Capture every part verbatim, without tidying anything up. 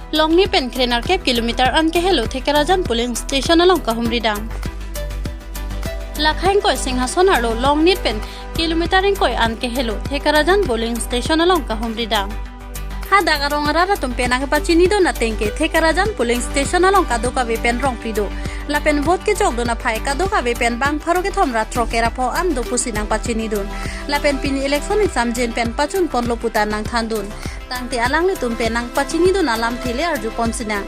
Longnit pen krenerkep kilometer an kehelo Thekerajan polling station along kahumri dam. Lakha ingkoi Singhason arlo Longnit pen kilometer ingkoi an kehelo Thekerajan polling station along kahumri dam. Hadak arong arat atum pen nangpachinidun ateng ke Thekerajan polling station along kadokave pen rongphri do. Lapen vote kechokdun aphai kadokave pen bang pharo kethom ra throk ra pho an do pusi nangpachinidun. Lapen pini election exam jin pen pachun ponlo puta nangthandun. Tangte alanglitum pen nangpachinidun alamthe le arju ponsinang.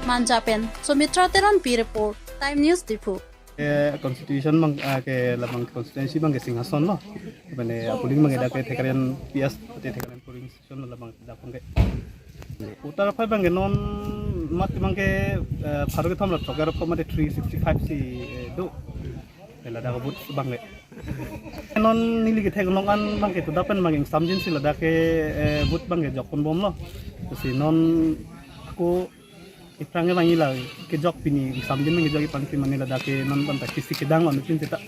Manja pen Sumitra Teronpi report, Time News Diphu. Eh, constitution bang, ah, ke labang constituency bang ke Singhason lo. Mane, ah, polling bang ke dak ke Thekerajan P S, ate Thekerajan polling station lo labang dak bang ke. Voter aphai bang ke non mat bang ke, eh, pharo kethom ra throk ra pho mate three sixty-five si, eh, do. Eh, ladak vote bang ke. Non neli ketheklong an bang ke toda pen bang ke ingsamjin si ladak ke, eh, vote bang ke jokponbomlo. Si non ako aphrang ke bang ila kejok pini ingsamjin bang kejok ipang si mane ladak ke non bang ta kisi kedang lo nutin seta.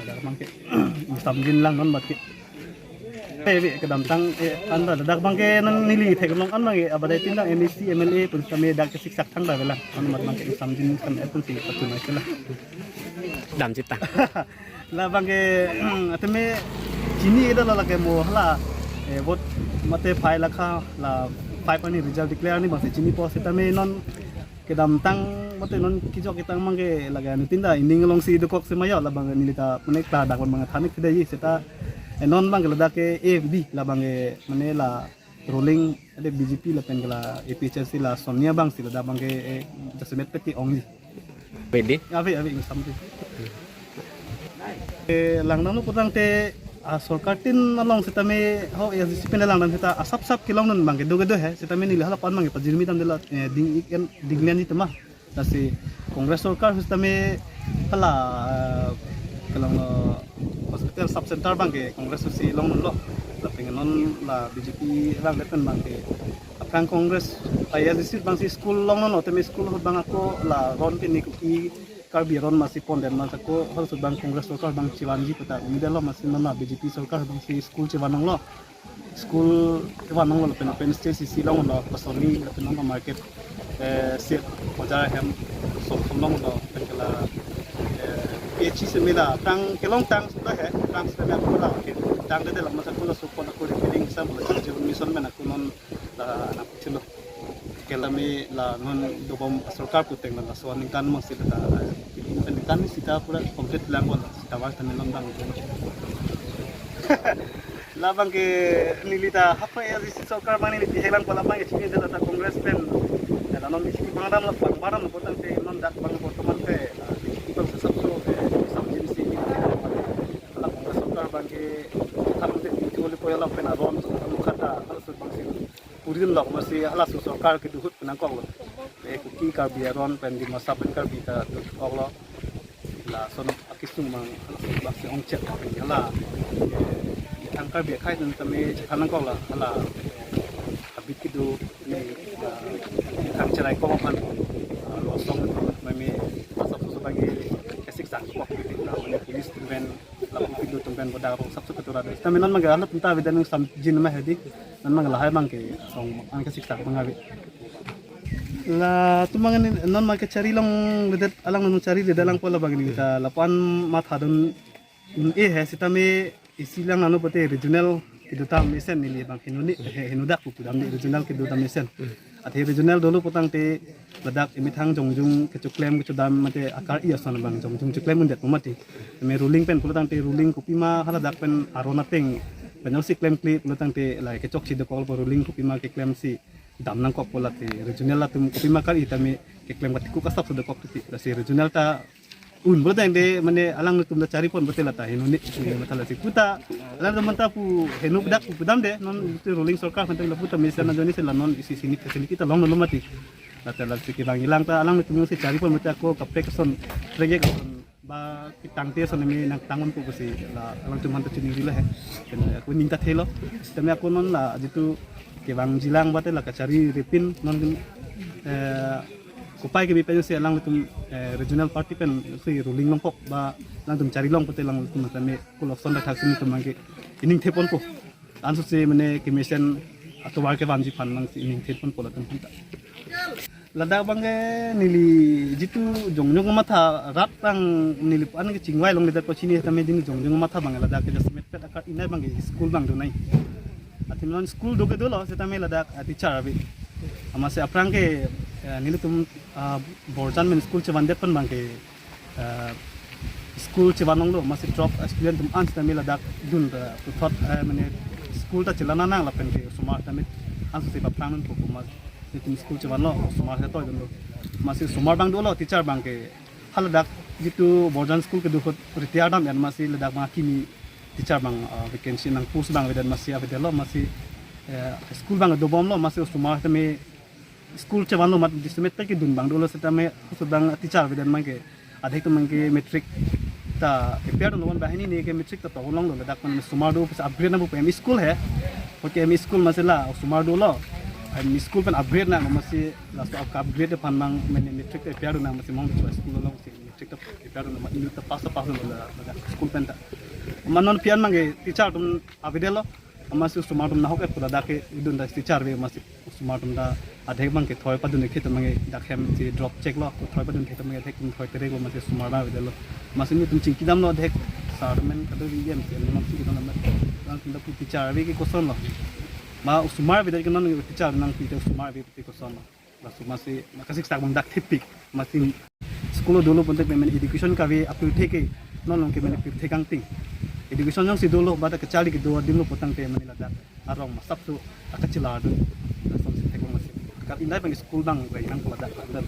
Ladak bang ke ingsamjin lang non bat ke. Eh, be kedamtang, eh, anta ladak bang ke non neli theklong an bang ke abadai tin dang M A C, M L A pun kami dak ke siksak thang dak lang. Non bat bang ke ingsamjin kan et pun si patu nai ke lang. Dam cita. La bang ke, ateme chini ida la lake mo hala, eh, vote mate phai lakha la phai pani result declare ni bang si chinipo setame non kedamtang mate non kejok ketang bang ke lake anutin ta ining along si dokok si mayo la bang neli ta mane kla dak bang thanik theda ji seta, eh, non bang ke ladak ke A B la bang ke mane la rolling ade B J P lapen ke la A P H L C la Sonia bang si ladak bang ke, eh, jasemet peti ong ji. Bedi? Ave, ave, ingsamjin. Eh, langnang lo putangte, ah, sorkar tin along setame ho A S D C pen langdam seta asap sap kelongdun bang ke do ke do he setame neli hala pan bang ke pajirmi dam dela, eh, ding ik en ding len ji tema. Lasi Congress sorkar setame hala, eh, kelong lo hospital sub center bang ke Congress si longlo. Lapen non la B J P bang lepen bang ke aphrang Congress A S D C bang si school longlo teme school ahut bang ako la ron ke ni Kuki Karbi aron masi pondet mas ako hal sut bang Congress sorkar bang chivanji peta umidelo masi non la B J P sorkar bang si school chivan longlo. School chivan longlo lapen open stage si longlo pasoni lapen non market, eh, sir bajar hem so longlo lapen ke la, eh, P H C si mila tang kelong tang sudah he tang sudah me ako la tang de de la masa ako la support ako repairing sa bola Jal Jeevan Mission men ako non la anak kecil lo. Ke la me la non dobom sorkar puteng la so aningkan masi la aningkan sita pura complete lang bola sita was tame non bang. La bang ke neli ta hapa A S D C sorkar bang neli pihek lang bola bang chini de la ta Congress pen. La non chini bang dam la bang baram la putangte non dak bang bortoman ke, eh, chini bang sesap so, eh, sam jin si la Congress sorkar bang ke tham de choli poya la pen aron mukha ta hal sut bang si. Purin lok masi hala su sorkar kedo ahut penang kok lo. Eh, Kuki Karbi aron pen Dimasa pen Karbi ta do kok lo. Lason akisung mang hala su bak si ongchek pen hala. Eh, thang Karbi akhai tun tame chethan nang kok lo hala. Habit kedo ne, eh, thang cherai kok aphan. Eh, lo song meme asap su bagi kesik sang kok. Police pen lapu pintu tum pen bodak rong sap sap ketura do. Tame non mangke alat punta avedan samjin ma hedi. Non mangke lahai mangke song angke siksak bang ave. Latum mangke non mangke chari longledet alang non chariledet lang pola bang neli ta lapu-an mathadun, eh, he setame isi lang nano pute regional kedo ta mesen neli bang henu ni he henu dak pu pudam ni regional kedo ta mesen. Athe regional dolo putangte ladak emethang jongjung kechoklem kechodam mate akar-i ason bang jongjung choklem undet mati. Tame ruling pen pulotangte ruling kopima haladak pen aron ateng pen si klemkle pulotangte lai kechok si dokok po ruling kopima keklem si dam nangkok pu late regional atum kopima kar-i tame keklem katikuk asap so dokok titi. Lasi regional ta un bola tang de mane alang nutum da chari pon bote lata henu ni, eh, matha lasi puta alang da manta pu henu dak pu pudam de non itu ruling sorkar manta la puta mesen na joni se la non isi sini facility ta long lo mati. Lata lasi kevang ilang ta alang nutum si chari pon bote ako kaprek son regek son ba kitangte son me nangtang un pu si la alang tum manta chini rila he. Pen ako ning ta thelo. Tame ako non la jitu kevang jilang bote la kachari repin non, eh, kopai kebi pen si alang tum, eh, regional party pen si ruling longkok ba alang tum chari long pute alang tum tame kulok son da thak sini tum mangke ining thepon po. Ansu si mane kemesen atovar kevanji aphan nangsi ining thet pon pula tum phan ta. Ladak abang ke neli jitu jongjong matha rat abang neli an ke chingvai longledet pachini tame dini jongjong matha abang ladak ke jasemet pet akar inai abang ke school abang do nai. Athema non school do ke dolo setame ladak, ah, teacher ave. Amatsi aphrang ke, eh, nelitum, ah, Borjan men school chevandet pen abang ke, eh, school chevan longlo, amatsi drop, eh, student atum an setame ladak dun, eh, puthot, eh, mane school ta chelang nang lapen ke osomar tame an si aphrang nunpo, amatsi nelitum school chevanlo, osomar ke toidunlo. Amatsi osomar abang dolo, teacher abang ke haladak jitu Borjan school kedo ahut retire dam en, amatsi ladak abang kimi teacher abang, ah, vacancy nang post abang avedet amatsi avedetlo, amatsi, eh, school abang dobomlo, amatsi osomar tame school chevanlo amat jasemet pet kedun abang dolo setame halaso abang teacher avedet abang ke adhek atum abang ke matric ta appear dunlo, banghini ne ke matric ta tolonglo, ladak pen osomar do pusi upgrade nangpo pu M E school he. Oke, M E school amatsi la osomar dolo. M E school pen upgrade nang, amatsi laso up-, upgrade aphan abang mane matric ta appear dun nang, amatsi mong do school alongsi matric ta appear dun nang, amat inut ta pass ta pass lo la, ladak school pen ta. Amat non pi-an abang ke teacher atum avedetlo, amatsi osomar atum nahok et pu ladak ke idun ta teacher ave, amatsi osomar atum ta adhek abang ke thoi padun, adhek atum abang ke dak hem si drop cheklo, thoi padun, adhek atum abang ke adhek atum thoi terek lo, amatsi osomar abang avedetlo. Amatsi nelitum chingki damlo adhek sir men kado ri em ke nelitum chingki damlo, nangtum ta pu teacher ave ke kosonlo, ma osomar avedet ke non teacher nangpi te osomar ave pu te kosonlo. Laso amatsi ma kasiksak abang dak thepik, amatsi school dolo pulote pame education kave apirthe ke non along ke mane pirthe kangting. Education jongsi dolo, ba ta kacharli kedo adim lo pulotangte mane ladak arong ma sapso akachelar dun. Lason si thek amatsi. Kat indai abang school abang rai nang ladak ladak.